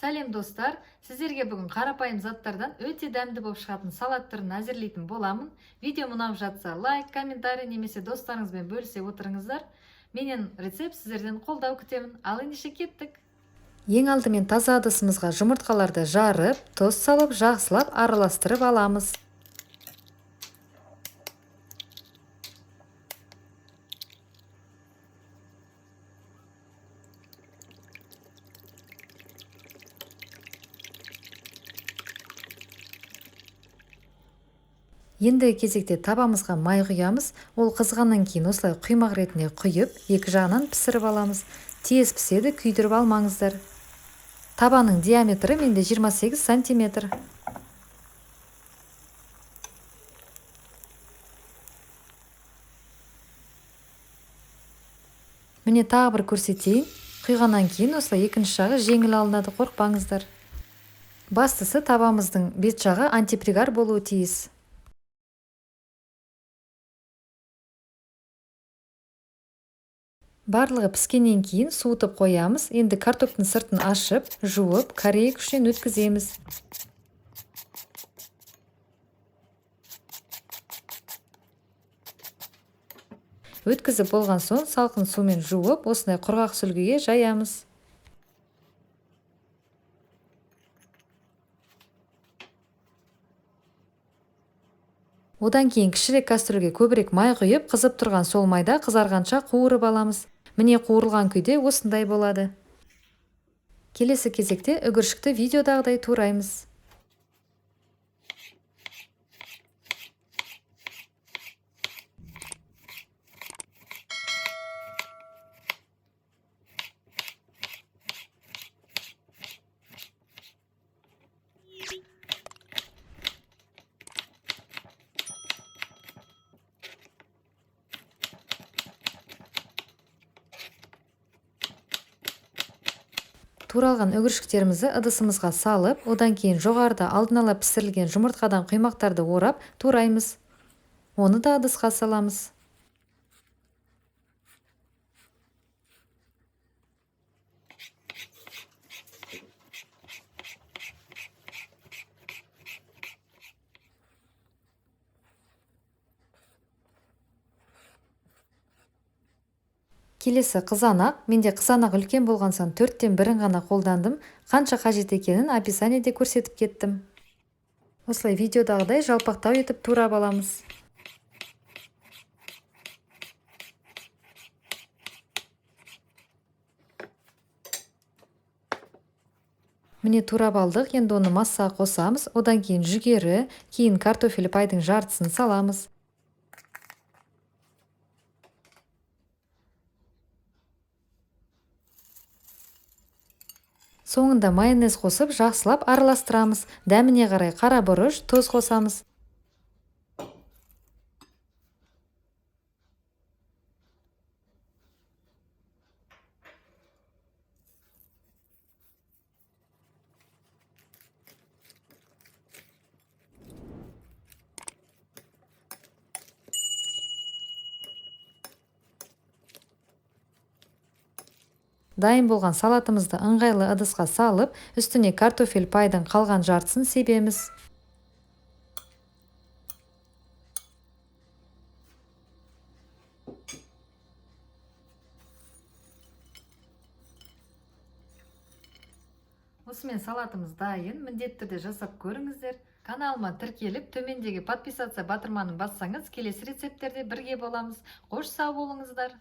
Сәлем, достар! Сіздерге бүгін қарапайым заттардан өте дәмді болып шығатын салат түрін әзірлейтін боламын. Видео ұнап жатса, лайк, комментарий немесе достарыңызбен бөлісе отырыңыздар. Менен рецепт, сіздерден қолдау күтемін. Ал ендеше кеттік. Ең алдымен таза ыдысымызға жұмыртқаларды жарып, тұз салып, жақсылап араластырып аламыз. Ендігі кезекте табамызға май құямыз. Ол қызғаннан кейін осылай құймақ ретінде құйып, екі жағынан пісіріп аламыз. Тез піседі, күйдіріп алмаңыздар. Табаның диаметрі менде 28 сантиметр. Міне, тағы бір көрсетейін. Құйғаннан кейін осылай екінші жағы жеңіл алынады, қорықпаңыздар. Бастысы, табамыздың бет жағы антипригар болуы тиіс. Барлығы піскеннен кейін суытып қоямыз. Енді картоптың сыртын ашып, жуып, корея күшінен өткіземіз. Өткізіп болған соң, салқын сумен жуып, осындай құрғақ сүлгіге жаямыз. Одан кейін кішірек кастрюльге көбірек май құйып, қызып тұрған сол майда қызарғанша қуырып аламыз. Міне, қуырылған күйде осындай болады. Келесі кезекте үгіршікті видеодағыдай тураймыз. Туралған үгіршіктерімізді ыдысымызға салып, одан кейін жоғарыда алдын ала пісірілген жұмыртқадан құймақтарды орап тураймыз. Оны да ыдысқа саламыз. Келесі қызанақ. Менде қызанақ үлкен болған соң, төрттен бірін ғана қолдандым. Қанша қажет екенін описаниеде көрсетіп кеттім. Осылай видеодағыдай жалпақтау етіп турап аламыз. Міне, турап алдық. Енді оны массаға қосамыз. Одан кейін жүгері, кейін картофель пайдың жартысын саламыз. Соңында майонез қосып, жақсылап араластырамыз. Дәміне қарай қара бұрыш, тұз қосамыз. Дайын болған салатымызды ыңғайлы ыдысқа салып, үстіне картофель пайдың қалған жартысын себеміз. Осымен салатымыз дайын. Міндетті түрде жасап көріңіздер. Каналыма тіркеліп, төмендегі подписаться батырманы бассаңыз, келесі рецепттерде бірге боламыз. Қош, сау болыңыздар!